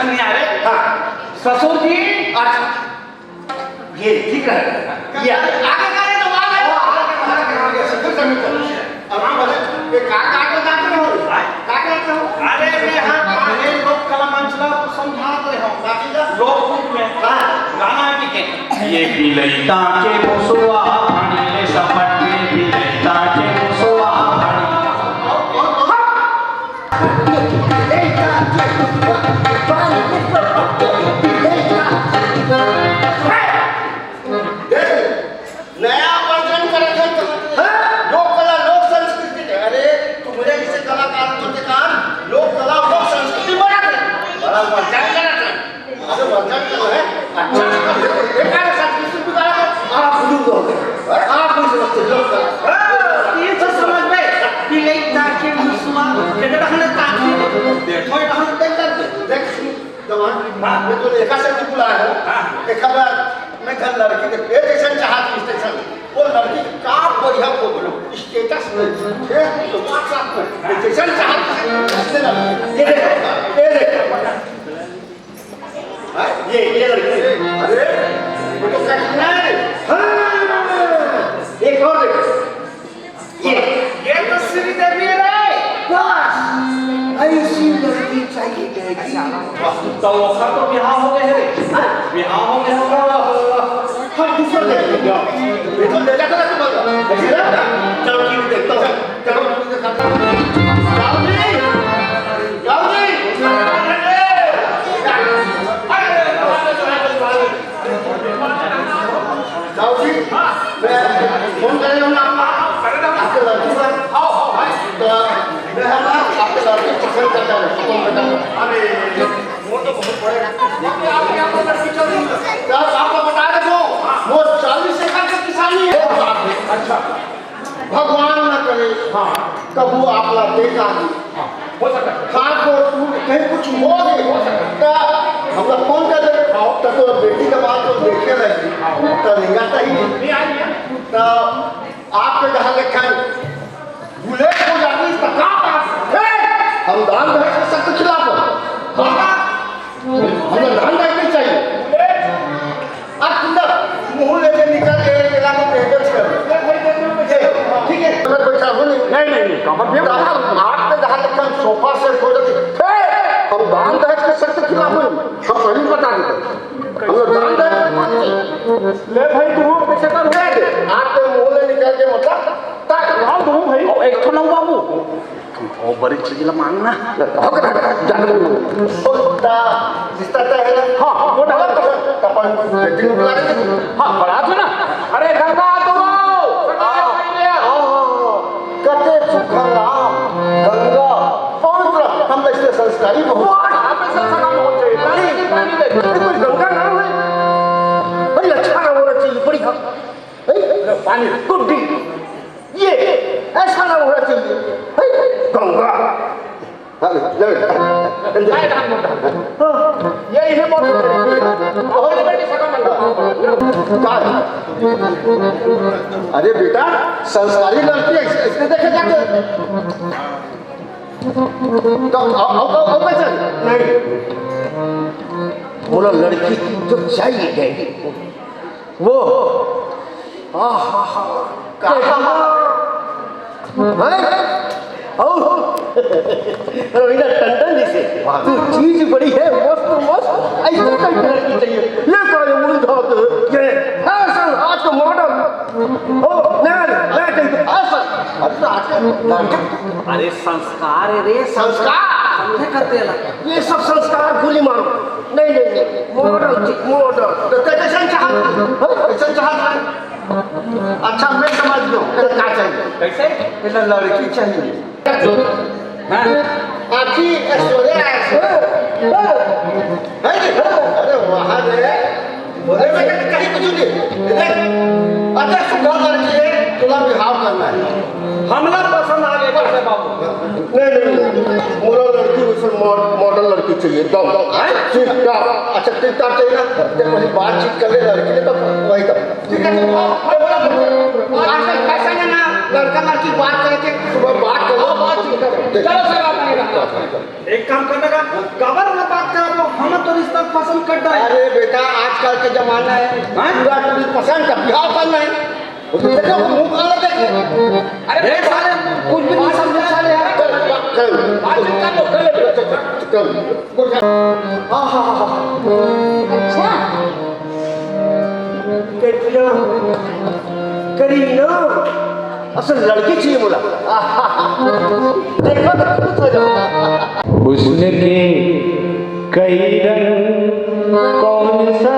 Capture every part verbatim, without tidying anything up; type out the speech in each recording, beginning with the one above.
नहीं आ रहे। हाँ। ससुर जी। अच्छा, ये ठीक है। ये आगे का है तो वहाँ है। आगे, आगे, आगे, आगे, आगे, आगे। अब हाँ, बोले, ये का, का को जाते हो? हाँ? का करते हो? अरे, मैं हाँ, काहे लोक कला मंच ला समझा दे हो। का चीज है? लोक रूप में। हाँ। गाना है कि क्या? ये बिलैता के मुसवा भाड़ी ले सपट के बिलैता के मुसवा भाड़ी। देख, नया वर्जन करत है तो लोक कला, लोक संस्कृति के। अरे, तुम्हरे जैसे कलाकार मन के काम लोक कला, लोक संस्कृति बना दे। बड़ा वर्जन करत है। अरे, वर्जन करो है, अच्छा से कर। ये का संस्कृति बिगाड़ा है? आप गुरु लोग हैं। आप नहीं समझते, लोक कला। हाँ, ये तो समझ में। बिलैता के मुसवा, के डहन ताकी। देखो, ये डहन देख कर दे। देख, जवान, हाँ। मैं तो एका से बुलाया हूँ। हाँ। एक बार मैं घर लड़की के, ए, जैसन चाहत हूँ, स्टेशन। वो लड़की का बढ़िया फोटो, स्टेटस में, Facebook, WhatsApp में, जैसन चाहत हूँ, वैसन लड़की। ये देखो, ये देखो। हाँ, ये, ये लड़की। अरे, वो तो कटना है। हाँ, एक और देखो। ये, ये तो श्रीदेवी है रे। बस, ऐसी लड़की चाहिए, चाहिए। तो ओकर तो बिहाव हो गए है रे। हाँ? बिहाव हो गए होगा। हम दूसरा देख लेंगे। ये तो ले जाता ना तुम्हारा। देखिए ना? चलो, ठीक है, देखता हूँ। चलो, ठीक है, देखता हूँ। राहुल जी! राहुल जी! राहुल जी, मैं फोन करे हूँ ना, आपके लड़की पर। आओ, आओ, भाई। तो मैं हम ना आपके लड़की पसंद करता हूँ, फोन करता हूँ। अरे, वो तो बहुत बड़े। तो आपको बता देता हूँ, वो चालीस एकड़ की किसानी है। अच्छा। भगवान न करे, हाँ। कभू आप ला देख आगे। हाँ, हो सकता है। हाथ गोड़ टूट, कहीं कुछ हो गए, हो सकता है। तो हम लोग फोन कर दे, हाँ। तो तोर बेटी का बात तो देखे रहे, हाँ। तो नहीं आता ही नहीं। नहीं आई है। तो आपके जहाँ लेखन बुलेट हो जाती तो का बात है? हम दान दहेज के सख्त खिलाफ हैं। हाँ। हम लोग दान दहेज नहीं चाहिए। बुलेट। अब तुम ना मुंह लेके निकल के एक लाख रुपए खर्च कर दो। ठीक है, मैं बैठा हूँ नहीं। नहीं, नहीं, नहीं, कमर पे तो आप, आप पे जहाँ तक हम सोफा सेट हो जाते, फिर हम दान दहेज के सख्त खिलाफ हैं। हम पहले ही बता देते हैं। हम लोग दान दहेज में कोई नहीं। ले भाई, तू पैसे कर दे दे। आप तो मुंह ले निकल के मतलब, ताकि हाँ, तू भाई। ओ, एक ठो ना बाबू। ओ, बड़ी चीज ला मांगना। हो गया, जान दे। ओ, ता, रिश्ता तय है ना? हाँ, हाँ, वो डाला तो। तपन, बेटी को बुला रहे थे। हाँ, बड़ा था ना। अरे, गंगा, आ तो आओ। आओ, आओ। कते सुखला, गंगा, पवित्र, हम ऐसे संस्कारी बहुत। वो आप ऐसा संस्कार बहुत चाहिए। नहीं, नहीं, नहीं, नहीं। ये कोई गंगा नाम है? बड़ी अच्छा नाम होना चाहिए, बढ़िया। नहीं? पानी। गुड्डी। ये ऐसा ना होना चाहिए। हे, गंगा। हाँ, ले, ले। काय धाम मोठा? हाँ। ये इसे बोल रहे हैं। और ये बेटी सका मंगा। काय? अरे बेटा, संस्कारी लड़की ऐसे, ऐसे देखे जाते हैं। तो अब, अब, अब, अब कैसे? नहीं। बोला, लड़की तो चाहिए। वो, आहा, कहाँ? हैं? औ, रवीना टंडन जी से, वाह। तू चीज बड़ी है, मस्त, मस्त, ऐसी टाइप की लड़की चाहिए। ये का, ये मुंडा के, ये फैशन, आज का मॉडल। ओ, नहीं, नहीं, नहीं, फैशन। अरे, तो आजकल लड़के, अरे, संस्कार है रे, संस्कार। समझे करते हैं ना। ये सब संस्कार गोली मारो। नहीं, नहीं, नहीं, मॉडल जी, मॉडल। तो ते कैसन चाहत? हाँ? कैसन चाहत है? अच्छा, मैं समझ गया। तेरा का चाहिए? कैसे? तेरा लड़की चाहिए। हाँ। आखी ऐश्वर्या ऐसे। हाँ, हाँ। है कि? हाँ। अरे वाह रे। बोले मैं कहीं, कहीं कुछ नहीं। देख, अच्छा सुंदर लड़की है, तुला बिहाव करना है। हमला पसंद आ गया कैसे बाबू? नहीं, नहीं, नहीं। मोला लड़की वैसे मॉड-, मॉडल लड़की चाहिए, एकदम। हैं? Tip top. अच्छा, टिप टॉप चाहिए ना? जब पहले बातचीत कर ले लड़की ने, तब वही तब। ठीक है, तो आप, आप बोला, आजकल फैशन है ना, लड़का लड़की बात करके सुबह बात कर लो। हाँ, बातचीत करो। ठीक। चलो सर, आप आइए ना। एक काम करना का, कबर में बात करा दो। हम तो रिश्ता पसंद कर डाले। अरे बेटा, आजकल के जमाना है, हाँ? पूरा पूरी पसंद का बिहाव करना है। वो तो देखो, मुंह काला देखे। अरे ए साले, कुछ भी नहीं समझे साले यार। चल, चल, चल। बातचीत कर लो। चल, चल, चल, चल। हाँ, हाँ, हाँ, हाँ। अच्छा। करीना, करीना, असल लड़की चाहिए बोला। देखो तो खुश हो जाओ। हुस्न के कई रंग, कौन सा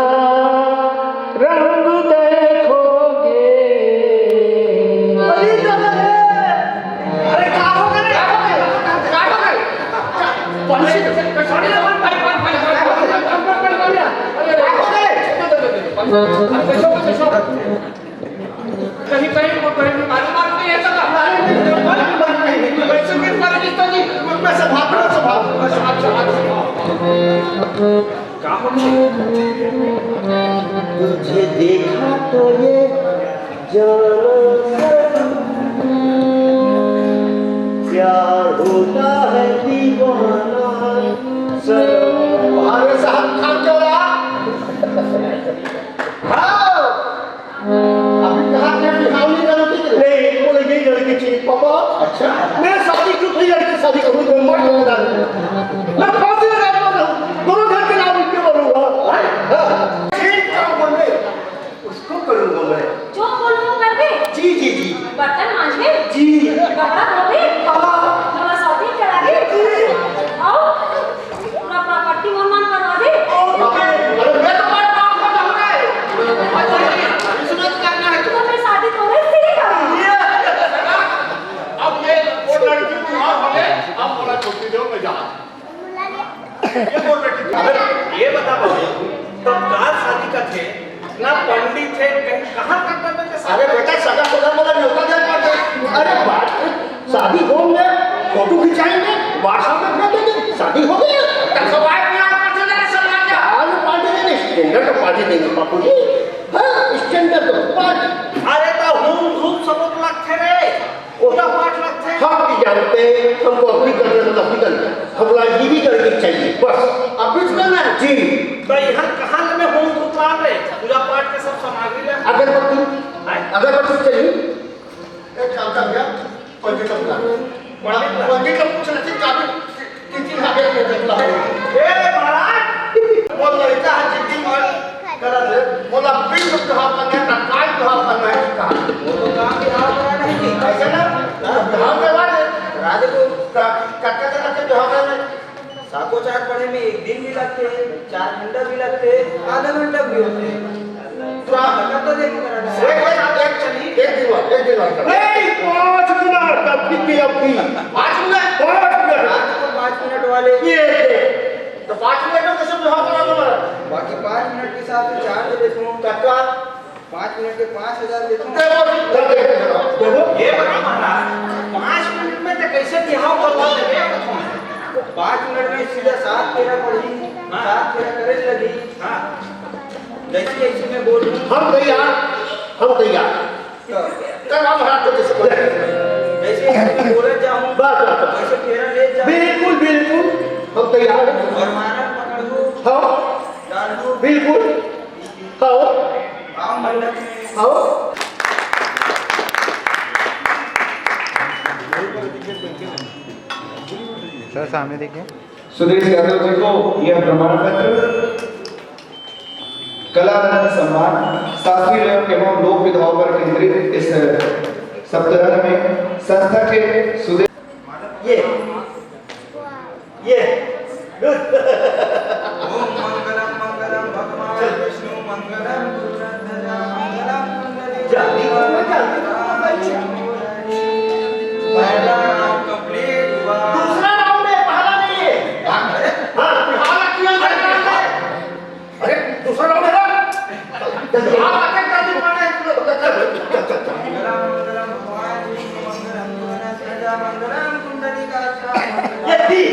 रंग देखोगे? अरे दादा रे, अरे का हो गए? का हो गए? का हो गए? पंछी, छोड़िए, कहीं, कहीं, कहीं बीमारी मार नहीं है सका? वैसे किस बारे में तो जी? मैं सब भाग रहा, सब भाग, मैं सब भाग, सब भाग। का हो गया? तुझे देखा तो ये जाना सनम, प्यार होता है दीवाना सनम। अरे साहब, खान चोरा। हाँ। अभी कहा क्या कि हाँ, ये लड़की के लिए? नहीं, वो यही लड़की चाहिए, पापा। अच्छा। मैं शादी क्यों नहीं लड़की शादी करूँ, मैं मर जाऊंगा। मैं फांसी लगा दूंगा, दोनों घर के नाम लिख के मरूंगा। हाँ। ठीक काम बोल रहे, उसको करूंगा मैं। जो बोलूं वो करबे? जी, जी, जी। बर्तन मांजबे? जी। कपड़ा धोबे? हाँ। नवा shopping कराबे? जी। अउ पूरा property मन मन करवा दे। अरे, मैं तो मैं काम कर रहा हूँ रे। इसमें तो करना है। तो मैं शादी तोरे से ही करूँ। ये, अब ये वो लड़की को मार भले, अब बोला छुट्टी दो, मैं जा। ये बोल बेटी। अरे, ये बता बाबू, तत्काल शादी का थे, ना पंडित है, कहीं कहाँ तक करने के साथ? अरे बेटा, सगा सगा वाला न्योता दे पाते। अरे बात, शादी होम में फोटो खिंचाएंगे, WhatsApp में भेज देंगे, शादी हो गई। तब सब आए, अपने आप पर से जरा सब आ जा। आज पार्टी देंगे, standard तो पार्टी देंगे बापू जी। हाँ, standard तो पार्टी। अरे तो हूम धूप सबक लगथे रे। पूजा पाठ लगथे। हम भी जानते हैं, हमको अपनी करने में अपनी करने, हमला ये भी करके चाहिए, बस। अब भी करना है? जी। तो यहाँ कहाँ ले मैं हूम धूप ला रे? पूजा पाठ के सब सामग्री ला। अगरबत्ती, हैं? अगरबत्ती चाहिए। एक काम कर भैया, पंडित को बुला। पंडित ला। पंडित को पूछना चाहिए, काफी तीन तीन हाथ में बुला। ए महाराज, वो लड़का है जिद्दी मत करत है, मोला बिल बिहाव करना है, तत्काल बिहाव करना है, कहा। वो तो काम बिहाव करा नहीं थी। ऐसा ना, बिहाव करवा दे। करा दे तो। का-, कब तक, कब तक बिहाव करना है? साको चार पढ़े में एक दिन भी लगथे, चार घंटा भी लगथे, आधा घंटा भी होथे। पूरा घंटा तो देख के करा एक, एक, एक, एक दिन बाद, एक दिन बाद। नहीं, पाँच मिनट, अभी के अभी। पाँच मिनट? पाँच मिनट। रात को पाँच मिनट वाले। ये, ये। तो पाँच मिनट में कैसे बिहाव करा दूंगा? बाकी पाँच मिनट के हिसाब से चार्ज लेथों। तत्काल। पाँच मिनट के पाँच हजार लेथों। देखो, देखो, देखो, देखो। ये बता महाराज, पाँच मिनट में तो कैसे बिहाव करवा देबे? तो पाँच मिनट में सीधा सात फेरा पड़ी, हाँ। सात फेरा करे लगी। हाँ। जैसे जैसे मैं बोलूँ। हम तैयार, हम तैयार। तो करवा महाराज तो जैसे बोले। जैसे जैसे मैं बोलत जाऊँ, बस, बस, बस। वैसे फेरा ले जाऊँ। बिल्कुल, बिल्कुल, हम तैयार हैं। और मानव पकड़ू, हाँ। डालू। बिल्कुल। आओ। आओ मंडप में। आओ। सर, सामने देखिए। सुदेश यादव जी को यह प्रमाण पत्र, कला रत्न सम्मान, शास्त्रीय एवं लोक विधाओं पर केंद्रित इस सप्ताह में संस्था के सुदेश ये, ये, good। ओम मंगलम मंगलम भगवान विष्णु मंगलम गुरुध्वजा मंगलम कुंडली जल्दी करो, जल्दी करो, भाई। पहला राउंड कंप्लीट हुआ। दूसरा राउंड है, पहला नहीं है। हाँ, पहला क्यों कर रहा है? अरे, दूसरा राउंड है ना? जल्दी। आप आके कर दो, कौन है? चल, चल, चल, चल, चल। मंगलम मंगलम भगवान विष्णु मंगलम गुरुध्वजा मंगलम कुंडली का ये दी।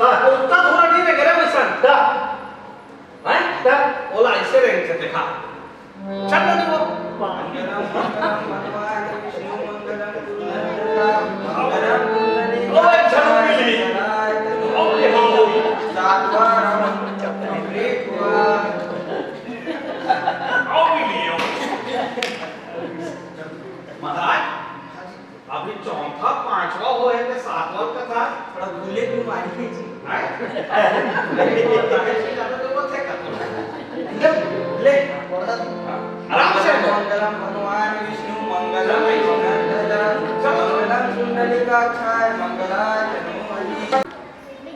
हाँ, उतना थोड़ा नहीं रे, गरम इंसान। दा। हैं? दा। ओला ऐसे रेंग से देखा। चल, नहीं वो। मंगलम मंगलम भगवान विष्णु मंगलम गुरुध्वजा मंगलम कुंडली ओ, भाई, चलो, मिली। सातवां राउंड कंप्लीट हुआ। आओ भी नहीं आओ। महाराज, अभी चौथा, पांचवा होय हे, ते सातवां कथा। थोड़ा भूले क्यों मारी जी? हैं? ले, ले। आराम से। मंगलम भगवान विष्णु, मंगलम गरुड़ध्वजा, मंगलम पुंडरीकाक्षाय, मंगलाय तनोहरि।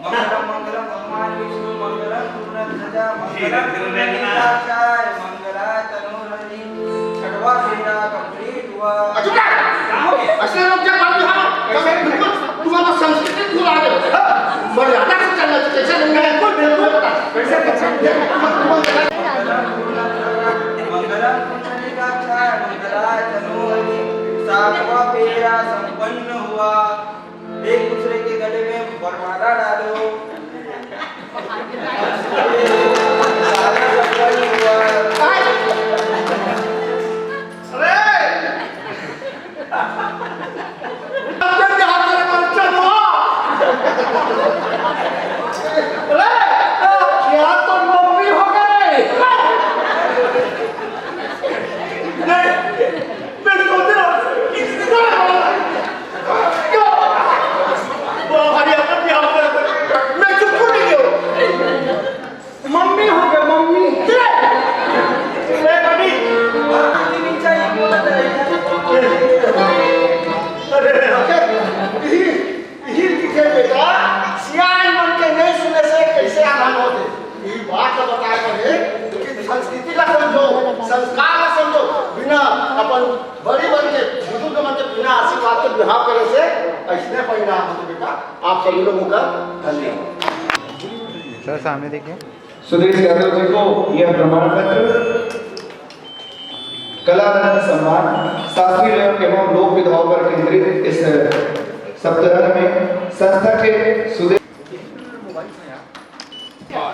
मंगलम मंगलम भगवान विष्णु, मंगलम गरुड़ध्वजा, मंगलम पुंडरीकाक्षाय, मंगलाय तनोहरि। छठवां फेरा कंप्लीट हुआ। चुप रह। ऐसे लोग क्या बात है? हाँ, बिल्कुल, तुम लोग संस्कृति भुला रहे हो। हाँ, मर्यादा से चलना चाहिए। ऐसे लोग हैं, कोई बिल्कुल पता। कैसे, कैसे? मंगलम पुंडरीकाक्षाय, मंगलाय तनोहरि। सातवां फेरा संपन्न हुआ। एक दूसरे के गले में वरमाला डालो। अरे! अरे, यहाँ तो मम्मी हो गए। नहीं, मैं सोच रहा हूँ, किसी से क्या बोला? क्या? वो हमारी अपनी आवाज़ है। मैं चुप क्यों नहीं हूँ? मम्मी हो गए, मम्मी। ए, मम्मी। अरे, अरे, ई, ई दिखे बेटा, सियान मन के नहीं सुने से कैसे आनंद होते? ई बात तो बताए रहे कि संस्कृति ला समझो, संस्कार ला समझो, बिना अपन बड़ी बन के, बुजुर्ग मन के बिना आशीर्वाद के बिहाव करे से ऐसने परिणाम होते बेटा। आप सभी लोगों का धन्यवाद। सर, सामने देखिए। सुदेश यादव जी को यह प्रमाण पत्र कला रत्न सम्मान शास्त्रीय एवं लोक विधाओं पर केंद्रित इस सप्ताह में संस्था के सुदेश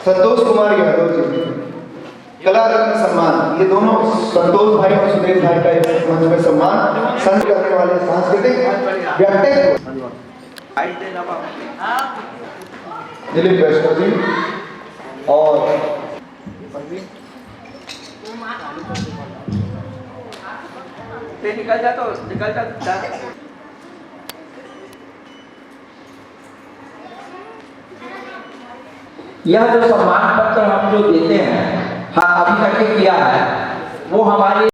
संतोष कुमार यादव जी कला रत्न सम्मान, ये दोनों संतोष भाई और सुदेश भाई का इस मंच में सम्मान। संत करने वाले सांस्कृतिक व्यक्तित्व दिलीप वैष्णव जी और ते निकल जा तो, निकल जा, जा। यह जो सम्मान पत्र हम जो देते हैं, हाँ, अभी तक के किया है, वो हमारे